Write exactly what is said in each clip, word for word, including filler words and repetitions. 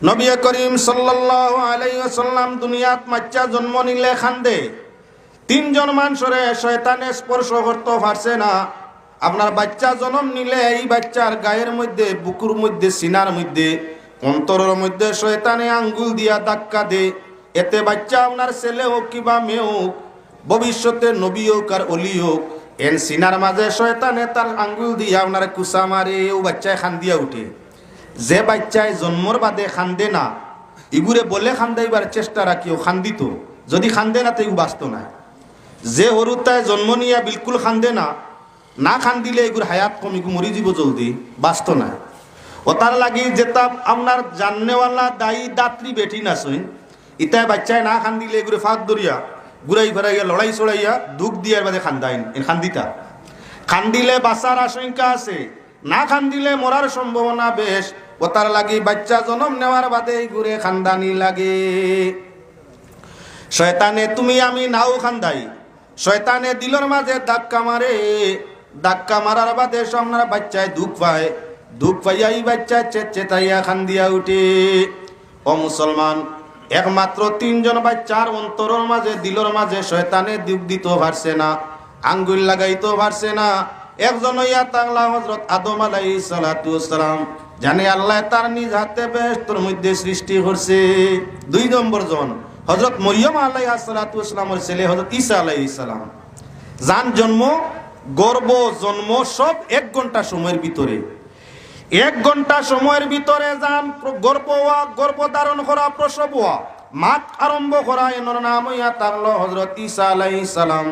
নবী করিম সাল্লাল্লাহু আলাইহি ওয়াসাল্লাম দুনিয়াত বাচ্চা জন্ম নিলে কান্দে। তিনজন মানষরে শয়তানে স্পর্শ করতো পারছে না। আপনার বাচ্চা জন্ম নিলে এই বাচ্চার গায়ের মধ্যে, বুকুর মধ্যে, সিনার মধ্যে, অন্তরর মধ্যে শয়তানে আঙ্গুল দিয়া ধাক্কা দে। এতে বাচ্চা আপনার ছেলে হোক কিবা মেয়ে হোক, ভবিষ্যতে নবী হোক আর অলি হোক, এন সিনার মাঝে শয়তানে তার আঙ্গুল দিয়া আপনার কুচা মারে, ও বাচ্চায় কান্দিয়া উঠে। যে বাচ্চায় জন্মর বাদে কান্দে না, ইগুরে বলে কান্দাইবার চেষ্টা রাখিও, কান্দিত। যদি কান্দে না, তে ইগু বাঁচতো না। যে হুরুতায় জন্ম নিয়া বিলকুল কান্দে না, না কান্দিলে ইগুর হায়াত কম, ইগু মরি যিবো জলদি, বাঁচতো না। অতার লাগি যেতা আপনার জাননেওয়ালা দায়ী দাত্রী বেটিন আছইন, ইতায় বাচ্চায় না কান্দিলে ইগুরে ফাঁক ধরিয়া ঘুরাই ফেরাইয়া লড়াই চড়াইয়া দুখ দিয়ার বাদে কান্দাইন, এন কান্দিতা। কান্দিলে বাঁচার আশঙ্কা আছে, না কান্দিলে মরার সম্ভাবনা বেশ। অতার লাগি বাচ্চা জন্ম নেওয়ার বাদে ইগুরে কান্দানি লাগে। শয়তানে তুমি আমি নাও কান্দাই, শয়তানে দিলর মাঝে ধাক্কা মারে, ধাক্কা মারার বাদে সামনার বাচ্চায় দুখ পায়, দুখ পাইয়া এই বাচ্চায় চেত চেতাইয়া কান্দিয়া উঠে। ও মুসলমান, একমাত্র তিনজন বাচ্চার অন্তরর মাঝে, দিলর মাঝে শয়তানে দুখ দিতো পারছে না, আঙ্গুল লাগাইতো পারছে না। একজন অইয়া থাকলা হযরত আদম আলাইহিস সালাতু ওয়াস সালাম, জানে আল্লায় তার নিজ হাতে বেহেশতর মধ্যে সৃষ্টি করছে। দুই নম্বর জন হযরত মরিয়ম আলাইহাস সালাতু ওয়াস সালামর ছেলে হযরত ঈসা আলাইহিস সালাম। যান জন্ম, গর্ভ, জন্ম সব এক ঘন্টা সময়ের ভিতরে। এক ঘন্টা সময়ের ভিতরে যান প্র-, গর্ভ হওয়া, গর্ভ ধারণ করা, প্রসব হওয়া, মাত আরম্ভ করা, এনর নাম অইয়া থাকলো হযরত ঈসা আলাইহিস সালাম।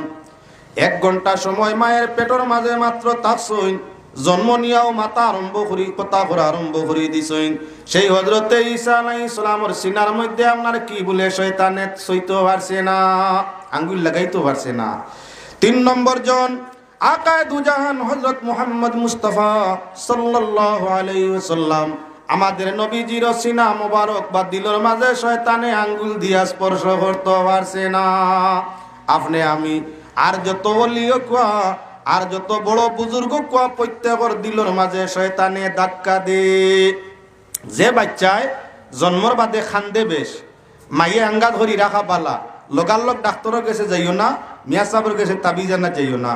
এক ঘন্টা সময় মায়ের পেটর মাঝে মাত্র থাকছইন, জন্ম নিয়াও মাতা আরম্ভ করি, কথা করা আরম্ভ করি দিছইন। সেই হযরতে ঈসা আলাইহিস সালামর সিনার মধ্যে আপনার কি বলে শয়তানে ছইতো পারছে না, আঙ্গুল লাগাইতো পারছে না। তিন নম্বর জন আকায়ে দুজাহান হযরত মুহাম্মদ মুস্তাফা সাল্লাল্লাহু আলাইহি ওয়াসাল্লাম, আমাদের নবীজির সিনা মোবারক বা দিলর মাঝে শয়তানে আঙ্গুল দিয়া স্পর্শ করতো পারছে না। আপনে আমি আর যত অলি কুয়া, আর যত বড় বুজুর্গ কুয়া, প্রত্যেকর দিলর মাঝে শয়তানে ধাক্কা দে। যে বাচ্চায় জন্মর বাদে কান্দে বেশ, মাইয়ে আঙ্গাজ করি রাখা বালা, লগালগ ডাক্তরর গেছে যাইও না, মিয়া সাবর গেছে তাবিজ আনা যাইও না।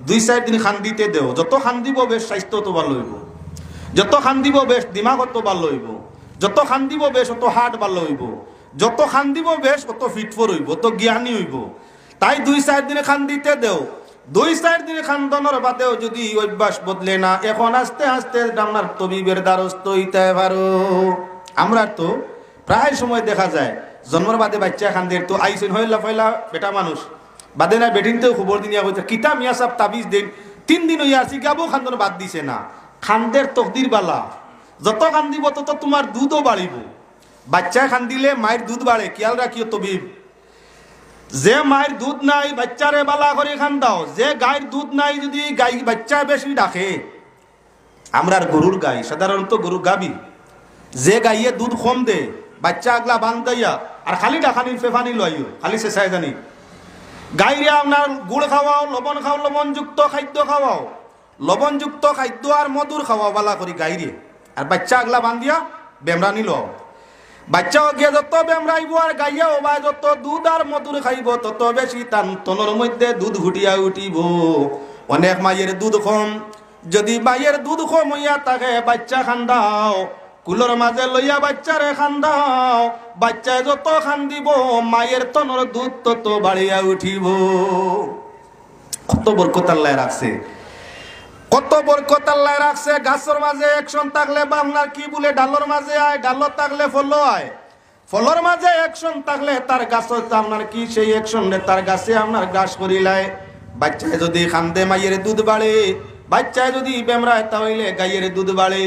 দুই চাইর দিন কান্দিতে দেও, যত কান্দিবো বেশ স্বাস্থ্য তো ভালো অইবো, যত কান্দিবো বেশ দিমাগ অত ভালো অইবো, যত কান্দিবো বেশ অত হার্ট ভালো অইবো, যত কান্দিবো বেশ অত ফিটফর অইবো, অত জ্ঞানী অইবো। তাই দুই চাইর দিন কান্দিতে দেও, দুই চাইর দিন কান্দনর বাদেও যদি অভ্যাস বদলে না, এখন আস্তে আস্তে আপনার তবিবের দ্বারস্থ অইতে পারো। আমরা তো প্রায় সময় দেখা যায়, জন্মর বাদে বাচ্চা কান্দের, তো আইছইন হইলা ফয়লা বেটা মানুষ, বাদে না বেটিনতেও খবর দিনিয়া কইতে, "কিতা মিয়া সাব তাবিজ দেইন, তিন দিন অইয়া আছি, গাবো কান্দন বাদ দিছে না।" কান্দের তকদির বালা, যত কান্দিবো তত তোমার দুধও বাড়িবো। বাচ্চায় কান্দিলে মায়ের দুধ বাড়ে, খেয়াল রাখিও তবিব। যে মায়ের দুধ নাই, বাচ্চারে বালা করি কান্দাও। যে গাইর দুধ নাই, যদি গাই, বাচ্চা বেশি ডাকে, আমরার গরুর গাই, সাধারণত গরু গাবি, যে গাইয়ে দুধ কম দে, বাচ্চা আগলা বান্ধাইয়া, আর খালি ডাকানির ফেফানি লইও, খালি শেষায় জানি। গাইরে আপনার গুড় খাওয়াও, লবণ খাও, লবণযুক্ত খাদ্য খাওয়াও, লবণযুক্ত খাদ্য আর মধুর খাওয়াও বালা করি গাইরে। আর বাচ্চা আগলা বান্ধিয়া বেমরানি লও। বাচ্চা অগিয়া যত বেমরাইবো আর গাইয়া অবায় যত দুধ আর মধুর খাইবো, তত বেশি তান তনর মধ্যে দুধ ফুটিয়া উঠিবো। অনেক মাইয়ের দুধ কম, যদি মাইয়ের দুধ কম অইয়া থাকে, বাচ্চা কান্দাও, কুলর মাঝে লইয়া বাচ্চারে কান্দাও। বাচ্চায় যত কান্দিবো, মাইয়ের তনর দুধ তত বাড়িয়া উঠিবো। কত বরকত আল্লায় রাখছে, কত বরকত আল্লায় রাখছে। গাছর মাঝে action থাকলে বা আপনার কি বলে, ডালর মাঝে আয়, ডালো থাকলে ফলো আয়। ফলর মাঝে action থাকলে তার গাছত আপনার কি সেই action রে তার গাছে আপনার ঘাস করিলায়। বাচ্চায় যদি কান্দে মাইয়ের দুধ বাড়ে, বাচ্চায় যদি বেমরায় তাহলে গাইয়ের দুধ বাড়ে।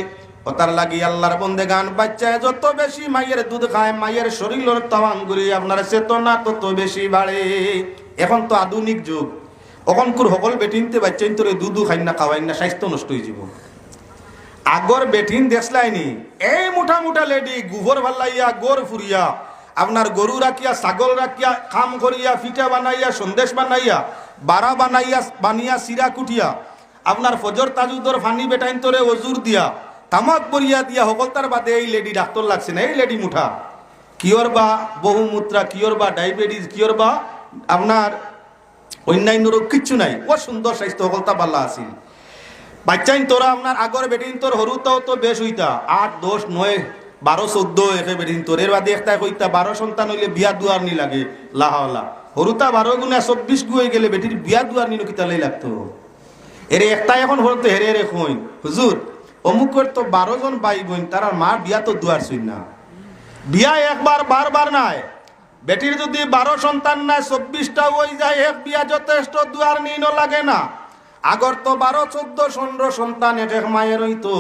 অতার লাগি আল্লাহর বন্দেগান, বাচ্চায় যত বেশি মাইয়ের দুধ খায়, মাইয়ের শরীরর তাওয়াঙ্গুরি আপনার চেতনা তত বেশি বাড়ে। এখন তো আধুনিক যুগ, অখনকুর হকল বেটিন্তে বাচ্চাইন্তরে দুধও খাইন না, খাওয়াইন না, স্বাস্থ্য নষ্ট অইযিবো। আগর বেটিন দেখলায়নি, এই মোটা মোটা লেডি, গোবর ফালাইয়া, গোর ফুরিয়া, আপনার গরু রাখিয়া, ছাগল রাখিয়া, কাম করিয়া, পিঠা বানাইয়া, সন্দেশ বানাইয়া, বাড়া বানাইয়া, বানিয়া, চিরা কুটিয়া, আপনার ফজর তাজুদর পানি বেটাইন্তরে অজুর দিয়া, তামাক বরিয়া দিয়া হকলতার বাদে এই লেডি ডাক্তর লাগছে না, এই লেডি মুঠা। কিয়র বা বহুমূত্রা, কিয়র বা ডায়াবেটিস, কিয়র বা আপনার অন্যান্য রোগ কিচ্ছু নাই, ও সুন্দর স্বাস্থ্য, হকলতা বালা আছিল। বাচ্চাইন তোরা আপনার আগর বেটিন তোর হরুতাও তো বেশ হইতা, আট, দশ, নয়, বারো, চৌদ্দ একে বেটিন তোর। এর বাদে একটাই কইতা, বারো সন্তান হইলে বিয়া দুয়ার নি লাগে, লাহাওলা। হরুতা বারো গুণা চব্বিশ গু হয়ে গেলে বেটির বিয়া দুয়ার নিনো কিতালাই লাগতো। এরে একটা এখন হরতে হেরে এরে কইন, "হুজুর, অমুকর তো বারো জন ভাই বোন, তারার মা বিয়া তো দুয়ার ছুঁই না।" বিয়া একবার, বারবার নায়। বেটির যদি বারো সন্তান নায়, চব্বিশটা হয়ে যায়, এক বিয়া যথেষ্ট, দুয়ার নিনো লাগে না। আগর তো বারো, চৌদ্দ, পনেরো সন্তান এক এক মায়ের হইতো,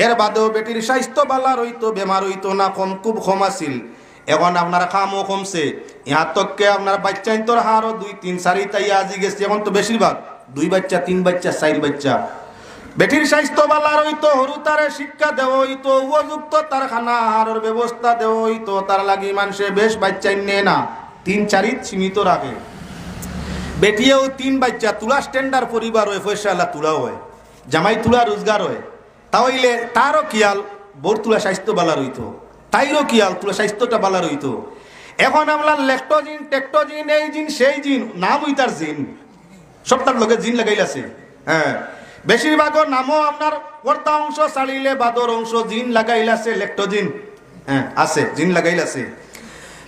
এর বাদেও বেটির স্বাস্থ্য বালা রইতো, বেমার হইতো না, কম, খুব কম আছিল। এখন আপনার কামও কমছে, ইহার তককে আপনার বাচ্চাইন্তর হারও দুই, তিন, চারিটা ইয়া আজি গেছে, এখন তো বেশিরভাগ দুই বাচ্চা, তিন বাচ্চা, চার বাচ্চা। বেটির স্বাস্থ্য বালা রইতো, হরুতারে শিক্ষা দেওয়া হইতো, উপযুক্ত তার খানা আহারর ব্যবস্থা দেওয়া হইতো, তার লাগি মানুষে বেশ বাচ্চাইন নেয় না, তিন চারিত সীমিত রাখে। বেটিয়েও তিন বাচ্চা, তুলা স্ট্যান্ডার্ড পরিবার হয়, পয়সাওয়ালা তুলা হয়, জামাই তুলা রোজগার হয়, তা হইলে তারও খিয়াল বউর তুলা স্বাস্থ্য বালা রইতো, তাইরও খিয়াল তুলা স্বাস্থ্যটা বালা রইতো। এখন আমরা ল্যাক্টোজিন, টেক্টোজিন, এই জিন, সেই জিন, নাম হইতার জিন, সবটার লগে জিন লাগাইল আছে। হ্যাঁ, বেশিরভাগর নামও আপনার কর্তা অংশ ছাড়িলে বাদর অংশ জিন লাগাইল আছে, ল্যাক্টোজিন। হ্যাঁ, আছে, জিন লাগাইল আছে।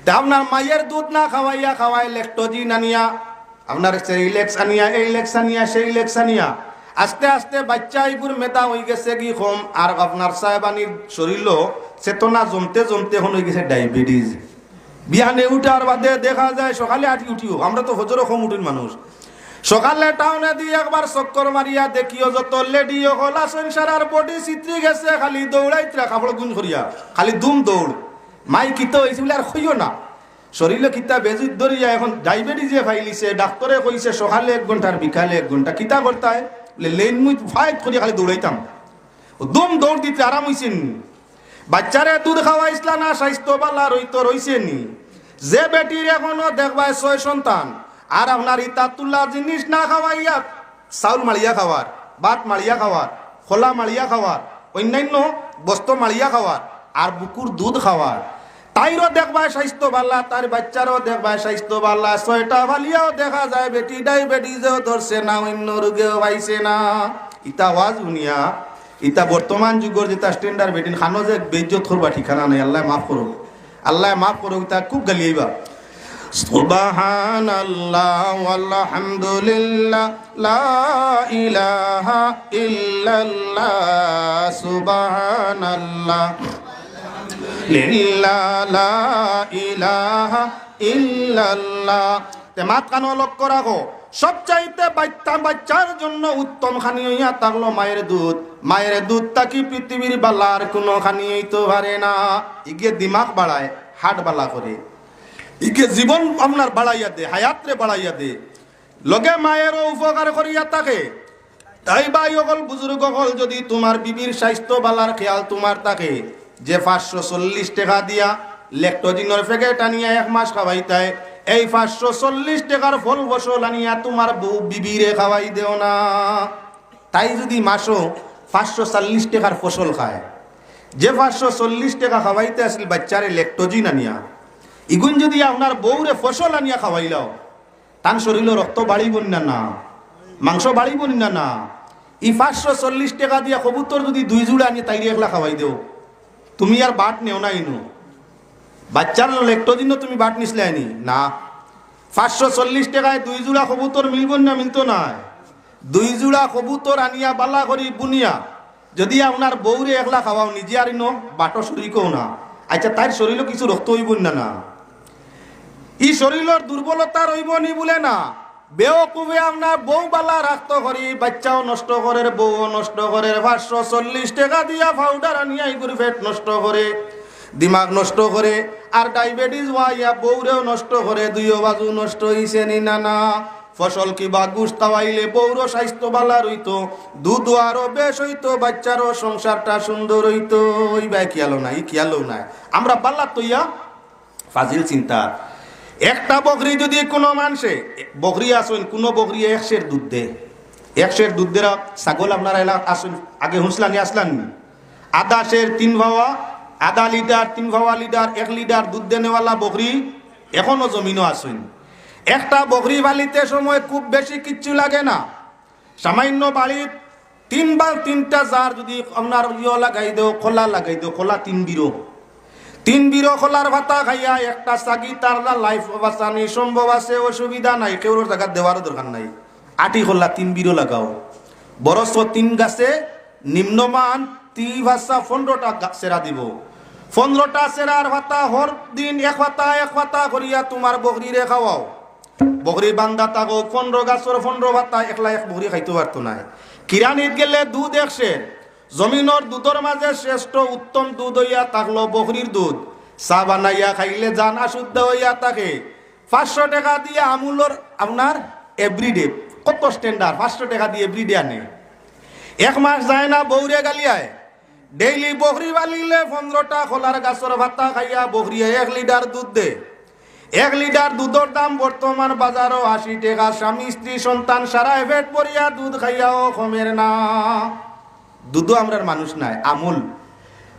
তা আপনার মায়ের দুধ না খাওয়াইয়া খাওয়ায় ল্যাক্টোজিন আনিয়া, আপনার সেরিল্যাক্স আনিয়া, এই লেক্স আনিয়া, সেই লেক্স আনিয়া, আস্তে আস্তে বাচ্চা ইগুর মেধা হয়ে গেছে কি কম, আর আপনার সাহেবানির শরীরও চেতনা জমতে জমতে এখন হয়ে গেছে ডায়াবেটিস। বিয়ানে উঠার বাদে দেখা যায় সকালে আটি উঠিও, আমরা তো ফজরও কম উঠির মানুষ। সকালে টাউনে দি একবার চক্কর মারিয়া দেখিও যত লেডি অকল আছইন সারার বডি ছিতরি গেছে, খালি দৌড়াইতরা কাপড় গুঞ্জ করিয়া, খালি দুম দৌড়। মাই কিতা হইছে বলে আর কইও না। শরীরও কিতা বেজুত ধরিয়া এখন ডায়াবেটিসে ফাইলিছে, ডাক্তরে কইছে সকালে এক ঘন্টা আর বিকালে এক ঘন্টা। কিতা করতায়? বলে লেন মুই ফাইট করিয়া খালি দৌড়াইতাম। ও দুম দৌড় দিতে আরাম হইছে নি? বাচ্চারে দুধ খাওয়াইছলা না, স্বাস্থ্য বালা রইতো রইছে নি? যে বেটির এখনো দেখবায় ছয় সন্তান, আর আপনার ইতা তুলা জিনিস না খাওয়াইয়া, চাউল মাড়িয়া খাওয়ার, ভাত মাড়িয়া খাওয়ার, খোলা মাড়িয়া খাওয়ার, অন্যান্য বস্তু মাড়িয়া খাওয়ার, আর বুকুর দুধ খাওয়ার, তাইরও দেখবায় স্বাস্থ্য বালা, তার বাচ্চারও দেখবায় স্বাস্থ্য বালা, ছয়টা ফালিয়াও দেখা যায় বেটি ডায়াবেটিসেও ধরছে না, অন্য রোগেও পাইছে না। ইতা ওয়াজ হুনিয়া, ইতা বর্তমান যুগর যেটা স্ট্যান্ডার্ড বেটিন খানো যে বেইজ্জত করবা ঠিকানা নাই। আল্লাহ মাফ করো, আল্লাহ মাফ করো, ইতা খুব গালিয়াইবা। সুবহানাল্লাহ ওয়ালহামদুলিল্লাহ, লা ইলাহা ইল্লাল্লাহ, সুবহানাল্লাহ, লিল্লাহ, লা ইলাহা ইল্লাল্লাহ। তে মাত কানো লক্ষ্য রাখো, সবচাইতে বাচ্চা, বাচ্চার জন্য উত্তম খানি হইয়া থাকলো মায়ের দুধ। মায়ের দুধ থাকি পৃথিবীর বালা আর কোনো খানি হইতে পারে না। ইগে দিমাগ বাড়ায়, হার্ট বালা করে, ইগে জীবন আপনার বাড়াইয়া দে, হায়াতরে বাড়াইয়া দে, লগে মায়েরও উপকার করিয়া থাকে। তাই ভাই অকল, বুজুর্গ অকল, যদি তোমার বিবির স্বাস্থ্য বালার খেয়াল তোমার থাকে, যে পাঁচশো চল্লিশ টেকা দিয়া ল্যাক্টোজিনর প্যাকেট আনিয়া এক মাস খাওয়াইতায়, এই পাঁচশো চল্লিশ টেকার ফল ফসল আনিয়া তোমার বউ বিবিরে খাওয়াই দেও না। তাই যদি মাসো পাঁচশো চল্লিশ টেকার ফসল খায়, যে পাঁচশো চল্লিশ টেকা খাওয়াইতে আছিল বাচ্চারে ল্যাক্টোজিন আনিয়া, ইগুন যদি আপনার বউরে ফসল আনিয়া খাওয়াইলাও, তান শরীরও রক্ত বাড়িব না, না? মাংস বাড়িব না, না? ই পাঁচশো চল্লিশ টেকা দিয়া কবুতর যদি দুই জোড়া আনি তাইরে একলা খাওয়াই দেও, তুমি আর বাট নেও না ইনু। বাচ্চার ল্যাক্টোজিনও তুমি বাট নিছলায় নি? না। পাঁচশো চল্লিশ টেকায় দুই জোড়া কবুতর মিলব না, মিলতো নায়। দুই জোড়া কবুতর আনিয়া বালা করি বুনিয়া যদি আপনার বউরে একলা খাওয়াও, নিজে আর ইনো বাটো শরিকও না, আচ্ছা, তাইর শরীরও কিছু রক্ত হইব না, না? ই শরীরর দুর্বলতা রইব নি বলে না। বেওকুফে আপনার বউ বালা রাখতো করি, বাচ্চাও নষ্ট করের, বউও নষ্ট করের। পাঁচশো চল্লিশ টেকা দিয়া পাউডার আনিয়া ইগুর পেট নষ্ট করে, দিমাগ নষ্ট করে, আর ডায়াবেটিস ওয়াইয়া বউরেও নষ্ট করে, দুইও বাজু নষ্ট হইছে নি, না, না? ফসল কিবা গুস্ত খাওয়াইলে বউরও স্বাস্থ্য বালা রইতো, দুধ আরো বেশ হইতো, বাচ্চারও সংসারটা সুন্দর হইতো। ওই ভাই খেয়ালও নাই, খেয়ালও নাই। আমরা বালা তইয়া ফাজিল চিন্তা। একটা বকরি যদি কোনো মানষে, বকরি আছইন, কোনো বকরি এক সের দুধ দে, এক সের দুধ দেরা ছাগল আপনারা এলা আছইন, আগে হুঁসলানি আসলান নি? আধা সের তিন পাওয়া, আধা লিটার, তিন পাওয়া লিটার, এক লিটার দুধ দেনেওয়ালা বকরি এখনো জমিনো আছইন। একটা বকরি পালিতে সময় খুব বেশি কিচ্ছু লাগে না। সামান্য বাড়িত তিন বাল তিনটা জার যদি আপনার ইয়ো লাগাই দেও, খলা লাগাই দেও, খলা তিন বিরো, তিন বিরো খলার পাতা খাইয়া একটা ছাগি তার লাইফ বাঁচানি সম্ভব আছে, অসুবিধা নাই, কেউর জাগাত দেওয়ারও দরকার নাই। আটি খলা তিন বিরো লাগাও, বরঞ্চ তিন গাছে নিম্নমান তি পাঁচটা পনেরোটা গা-, সেরা দিব। পনেরোটা সেরার পাতা হর দিন এক পাতা এক পাতা করিয়া তোমার বকরিরে খাওয়াও। বকরি বান্ধা থাকো, পনেরো গাছর পনেরো পাতা একলা এক বকরি খাইতো পারতো নায়। কিরানিত গেলে দুধ এক সের, জমিনর দুধর মাঝে শ্রেষ্ঠ উত্তম দুধ অইয়া থাকলো বকরির দুধ। চা বানাইয়া খাইলে জান আশুদ্ধা অইয়া থাকে। পাঁচশো টেকা দিয়া আমুলর আপনার এভরিডে, কত স্ট্যান্ডার্ড, পাঁচশো টেকা দিয়া এভরিডে আনে। এক মাস যায় না বউরে গালিয়ায়। ডেইলি বকরি পালিলে পনেরোটা খলার গাছর পাতা খাইয়া বকরিয়ে এক লিটার দুধ দে। এক লিটার দুধর দাম বর্তমান বাজারো আশি টেকা। স্বামী, স্ত্রী, সন্তান সারায় পেট ভরিয়া দুধ খাইয়াও কমের না। দুধও আমরার মানুষ নায়, আমুল।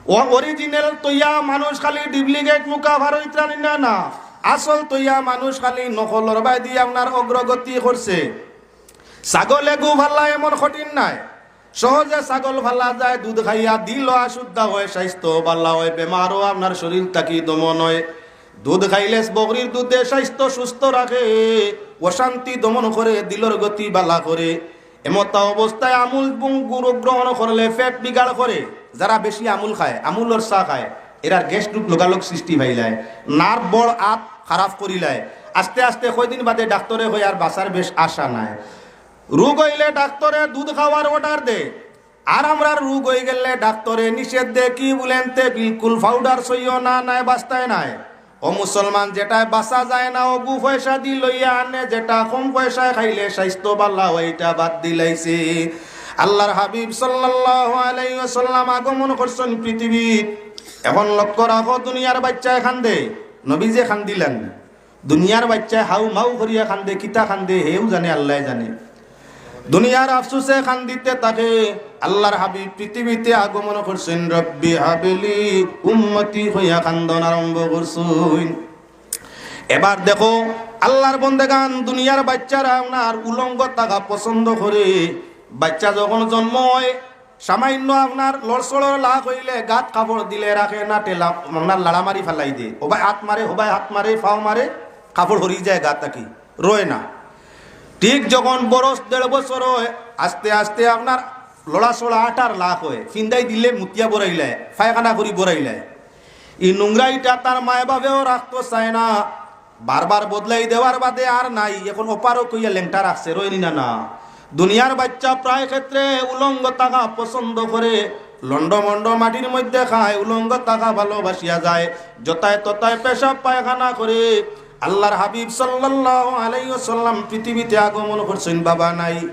ও অরিজিনাল তৈয়া মানুষ খালি ডুপ্লিকেট মুখা ভারত রানি না, না। আসল তৈয়া মানুষ খালি নকলর বায়দি আপনার অগ্রগতি করছে। ছাগল এগু ফালা এমন কঠিন নায়, সহজে ছাগল ফালা যায়। দুধ খাইয়া দিল আশুদ্ধা হয়, স্বাস্থ্য বালা হয়, বেমারও আপনার শরীর থাকি দমন হয়। দুধ খাইলে বকরির দুধে স্বাস্থ্য সুস্থ রাখে, অশান্তি দমন করে, দিলর গতি বালা করে। এমতা অবস্থায় আমুল বুং গুরু গ্রহণ করলে পেট বিগাড় করে। যারা বেশি আমুল খায়, আমুলর চা খায়, এরার গ্যাস টুক লগালগ সৃষ্টি পাইলায়। নার্ভ বড় আত খারাপ করিলায়। আস্তে আস্তে কয়দিন বাদে ডাক্তরে কয় আর বাঁচার বেশ আশা নাই। রোগ অইলে ডাক্তরে দুধ খাওয়ার অর্ডার দে, আর আমরার রোগ অই গেলে ডাক্তরে নিষেধ দে। কি বুলেন তে বিলকুল পাউডার সইও না, নাই বাস্তায় নাই। ও মুসলমান, যেটায় বাঁচা যায় না অগু পয়সা দি লইয়া আনে, যেটা কম পয়সায় খাইলে স্বাস্থ্য বালা হয়, এটা বাদ দিলাইছে। আল্লাহর হাবিব সাল্লাল্লাহু আলাইহি ওয়াসাল্লাম আগমন করছেন পৃথিবীত। এখন লক্ষ্য রাখো, দুনিয়ার বাচ্চায় কান্দে, নবীজি কান্দিলেন। দুনিয়ার বাচ্চায় হাউ মাউ করিয়া কান্দে, কিতা কান্দে, হেউ জানে, আল্লায় জানে। দুনিয়ার আফসোসে কান্দিতে থাকে। আল্লাহর হাবিব পৃথিবীতে আগমন করছেন, "রব্বি হাবলি উম্মতি" কইয়া কান্দন আরম্ভ করছইন। এবার দেখো, আল্লাহর বন্দেগান, দুনিয়ার বাচ্চারা ওনার উলঙ্গ থাকা পছন্দ করে। বাচ্চা যখন জন্ম হয়, সামান্য আপনার লড়চড়র লাগ হইলে গাত কাপড় দিলে রাখে না, ঠেলা আপনার লাড়া মারি ফালাই দে। হবায় আত মারে, হবায় আত মারে, পাও মারে, কাপড় হরি যায় গাত থাকি, রয় না। ঠিক যখন বরস দেড় বছর হয়, আস্তে আস্তে আপনার লড়াচড়া আটার লাগ হয়, ফিন্দাই দিলে মুতিয়া বড়াইলায়, পায়খানা করি বড়াইলায়। ই নোংরা ইটা তার মায় বাপেও রাখতো চায় না। বারবার বদলাই দেওয়ার বাদে আর নাই, এখন অপারক হইয়া লেংটা রাখছে, রয়নি না না। দুনিয়ার বাচ্চা প্রায় ক্ষেত্রে উলঙ্গ থাকা পছন্দ করে, লন্ডমন্ড মাটির মধ্যে খায়, উলঙ্গ থাকা ভালোবাসিয়া যায়, যতায় ততায় পেশাব পায়খানা করে। আল্লাহর হাবিব সাল্লাল্লাহু আলাইহি ওয়াসাল্লাম পৃথিবীতে আগমন করছেন, বাবা নাই।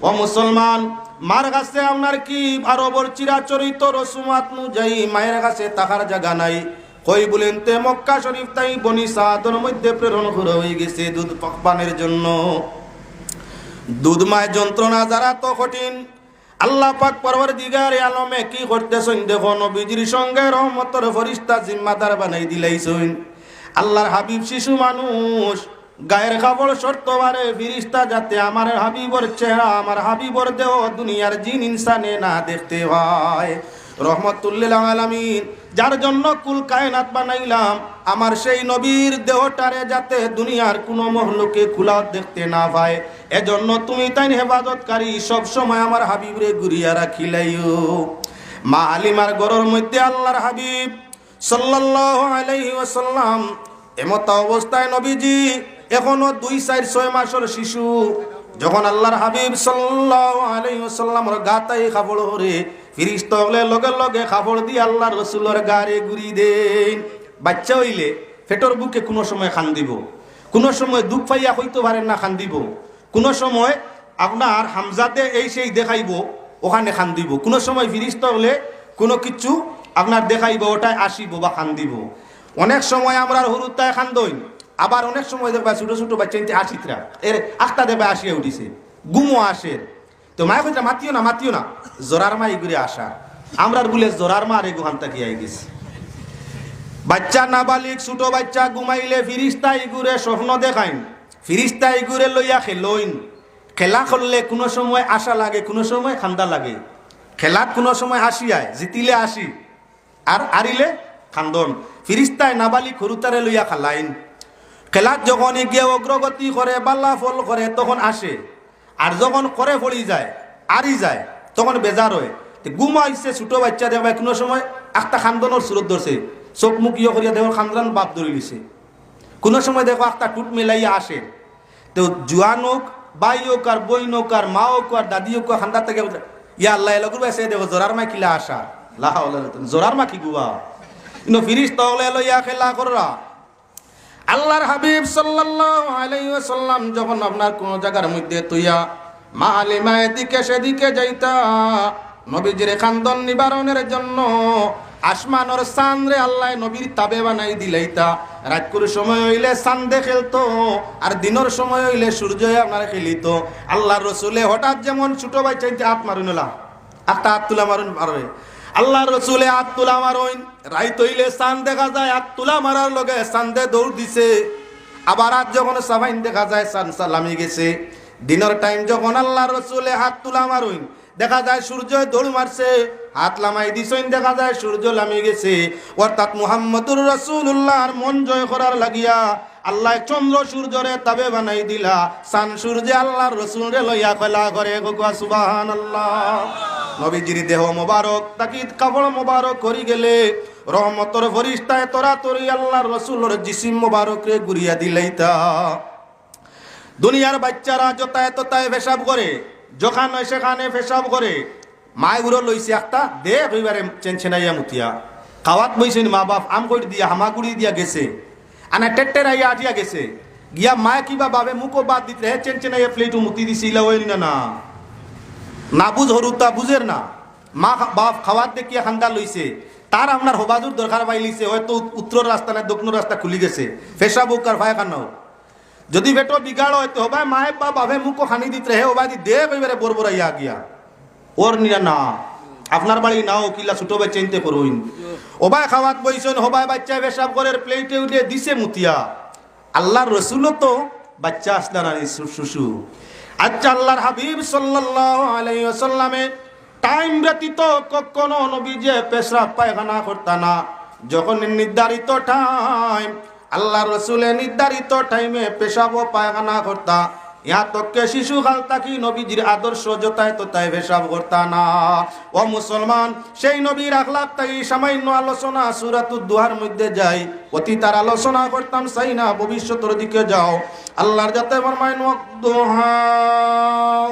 ও মুসলমান, মার কাছে আপনার কি আরবর চিরাচরিত রসুমাত অনুযায়ী মায়ের কাছে থাকার জায়গা নাই। কই বলেন তে মক্কা শরীফ তাই বনি সাদর মধ্যে প্রেরণ করা হয়ে গেছে দুধ পাক পানের জন্য। দুধ মায় যন্ত্রণা যারা তো কঠিন। আল্লাহ পাক পরওয়ারদিগারে আলমে কি করতেছেন দেখো, নবীজির সঙ্গে রহমতর ফরিস্তা জিম্মাদার বানাই দিলাইছেন। আল্লাহর হাবিব শিশু মানুষ, গায়ের কাপড় শর্ত বারে ফিরিস্তা যাতে আমার হাবিবর চেহারা, আমার হাবিবর দেহ দুনিয়ার জিন ইনসানে না দেখতে পায়। রহমতুল্লিল আলামিন, যার জন্য কুল কায়নাত বানাইলাম, আমার সেই নবীর দেহটারে যাতে দুনিয়ার কোনো মহলুকে কুলাত দেখতে না পায়, এজন্য তুমি তাইন হেফাজতকারী, সব সময় আমার হাবিবরে ঘুরিয়া রাখিলাইও। মা হালিমার ঘরর মধ্যে আল্লাহর হাবিব সাল্লাল্লাহু আলাইহি ওয়াসাল্লাম এমতা অবস্থায় নবীজি এখনো দুই, চার, ছয় মাসর শিশু। যখন আল্লাহর হাবিব সাল্লাল্লাহু আলাইহি ওয়াসাল্লামর গাতাই কাপড় হরে, ফিরিস্তা হকলে লগে লগে কাপড় দি আল্লাহর রসুলর গারে ঘুরি দেন। বাচ্চা হইলে পেটর ভুকে কোনো সময় কান্দিব, কোনো সময় দুখ পাইয়া হইতে পারেন না, কান্দিব। কোনো সময় আপনার হামজাতে এই সেই দেখাইব, ওখানে কান্দিব। কোনো সময় ফিরিস্তা হকলে কোনো কিছু আপনার দেখাইব, ওটায় আসিব বা কান্দিব। অনেক সময় আমরার হুরুতায় কান্দইন, আবার অনেক সময় দেখবা ছোট ছোট বাচ্চা ইনতে আসিতরা, এর আখতা দেখবা আসিয়া উঠিছে, ঘুমও আসের। তো মায়ে কইতরা, "মাতিও না, মাতিও না।" জরার মাই ঘুরে আসা। আমরার বুলে জরার মার এগু হান্তা কি আই গেছে। বাচ্চা নাবালিগ, ছোট বাচ্চা ঘুমাইলে ফিরিস্তা ইগুরে স্বপ্ন দেখাইন, ফিরিস্তা ইগুরে লইয়া খেলইন। খেলা করলে কোনো সময় আশা লাগে, কোনো সময় কান্দা লাগে। খেলাত কোনো সময় হাসি আয়, জিতিলে হাসি, আর হারিলে কান্দন। ফিরিস্তায় নাবালিগ হুরুতারে লইয়া খেলাইন। খেলাত যখন এগিয়ে অগ্রগতি করে, বালা ফল করে, তখন হাসে। আর যখন করে পড়ি যায়, হারি যায়, তখন বেজার হয়। তে ঘুমাইছে ছোট বাচ্চা, দেখবায় কোনো সময় একটা কান্দনর সুরত ধরছে, চোখ মুখ ইয়ে করিয়া দেখো কান্দন বাপ ধরি লিছে। কোনো সময় দেখো একটা টুট মেলাইয়া হাসে। তো জুয়ান হোক, ভাই হোক, আর বইন হোক, আর মা হোক, আর দাদি হোক, আর কান্দাত থাকি, ইয়া আল্লাহ, এলাগুর বায় চাই দেখো, জরার মা কিলা হাসা। লা হাওলা ওয়ালা কুওয়াতা, জরার মা কি গুবা। কিন্তু ফিরিস্তা অকলে লইয়া খেলা কররা। আল্লাহর হাবিব সাল্লাল্লাহু আলাইহি ওয়াসাল্লাম যখন আপনার কোনো জাগার মধ্যে থইয়া মা হালিমা এদিকে সেদিকে যাইতা, নবীজির কান্দন নিবারণের জন্য আসমানর চানরে আল্লায় নবীর তাবে বানাই দিলাইতা। রাইতকুর সময় অইলে চান্দে খেলতো, আর দিনর সময় অইলে সূর্যে আপনার খেলিতো। আল্লাহর রসুলে হঠাৎ যেমন ছোট বাচ্চাইন্তে আত মারইন ওলা, একটা আত তুলা মারইন, মারইন। আল্লাহর রসুলে আত তুলা মারইন, রাইত অইলে চান দেখা যায়, আত তুলা মারার লগে চান্দে দৌড় দিছে। আবার আত যখন চাবাইন দেখা যায় চান চা-, লামি গেছে। দিনর টাইম যখন আল্লাহর রসুলে আত তুলা মারইন, দেখা যায় সূর্যে দৌড় মারছে, আত লামাই দিছইন দেখা যায় সূর্য লামি গেছে। অর্থাৎ মুহাম্মদুর রাসূলুল্লাহর মন জয় করার লাগিয়া আল্লায় চন্দ্র সূর্যরে তাবে বানাই দিলা, চান সূর্যে আল্লাহর রসুলরে লইয়া খেলা করে। কউক্কা সুবহানাল্লাহ। নবীজির দেহ মোবারক থাকি কাপড় মোবারক করি গেলে রহমতর ফিরিস্তায় তরাতরি আল্লাহর রসুলর জিসিম মোবারকরে ঘুরিয়া দিলাইতা। দুনিয়ার বাচ্চারা যতায় ততায় পেশাব করে, যেখানে সেখানে পেশাব করে। মায় গুরু লইছে একটা, দে কইবারে চেনচেনাইয়া মুতিয়া। খাওয়াত বইছইন মা বাপ, আম কইট দিয়া, হামাগুড়ি দিয়া গেছে। আনা টেট্টের আইয়া আটিয়া গেছে। গিয়া মায় কিবা বাবে মুখো বাদ দিতে, হে চেনচেনাইয়া প্লেটও মুতি দিছে, ইলা অইল না না। না বুঝ হুরুতা বুঝের না। মা খা-, বাপ খাওয়াত দেখিয়া কান্দা লইছে। তার আপনার হবাজুর দরকার পাইলিছে, হয়তো উত-, উত্তর রাস্তা না দক্ষিণ রাস্তা খুলি গেছে। পেশাব হোক আর পায়খানা হোক। যদি পেটো বিগাড় হয়, তে হবায় মায়ে বা বাপে মুখো খানি দিতে হে, হবায় দি দে কইবারে বরবরাইয়া গিয়া। অর নিরা না, আপনার বাড়ি নাও, কিলা ছোট বাচ্চাইন্তে করইন। হবায় খাওয়াত বইছইন, হবায় বাচ্চায় পেশাব করের, প্লেটে উঠে দিছে মুতিয়া। আল্লাহর রসুলও তো বাচ্চা আসলা না নি, শু-, শিশু। আচ্ছা, আল্লাহর হাবিব সাল্লাল্লাহু আলাইহি ওয়াসাল্লামে টাইম ব্যতীত কখনো নবীজিয়ে পেশাব পায়খানা করতা না। যখন নির্ধারিত টাইম, আল্লাহর রসুলে নির্ধারিত টাইমে পেশাব ও পায়খানা করতা। ইয়া তককে শিশুকাল থাকি নবীজির আদর্শ যতায় ততায় পেশাব করতা না। ও মুসলমান, সেই নবীর আখলাক থাকি সামান্য আলোচনা সূরাতুদ দুহার মধ্যে যাই, অতীতর আলোচনা করতাম চাই না, ভবিষ্যতর দিকে যাও। আল্লাহর জাতে ফরমাইন, "ওয়াদ্দুহা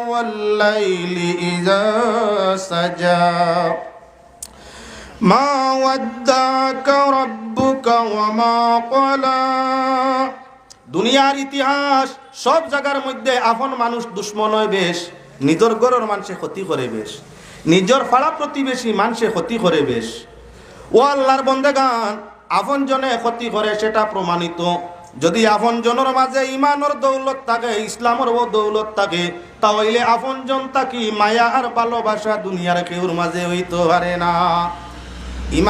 ওয়াল্লাইলি ইযা সাজা।" মা ওয়াদ্দাআকা রাব্বুকা ওয়া মা ক্বালা। দুনিয়ার ইতিহাস, সব জাগার মধ্যে আপন মানুষ দুশমন হয় বেশ, নিজর ঘরর মানষে ক্ষতি করে বেশ, নিজর পাড়া প্রতিবেশী মানষে ক্ষতি করে বেশ। ও আল্লাহর বন্দেগান, আপন জনে ক্ষতি করে সেটা প্রমাণিত। যদি আপন জনর মাঝে ইমানর দৌলত থাকে, ইসলামর ও দৌলত থাকে, তা অইলে আপন জন থাকি মায়া আর ভালোবাসা দুনিয়ার কেউর মাঝে অইতো পারে না।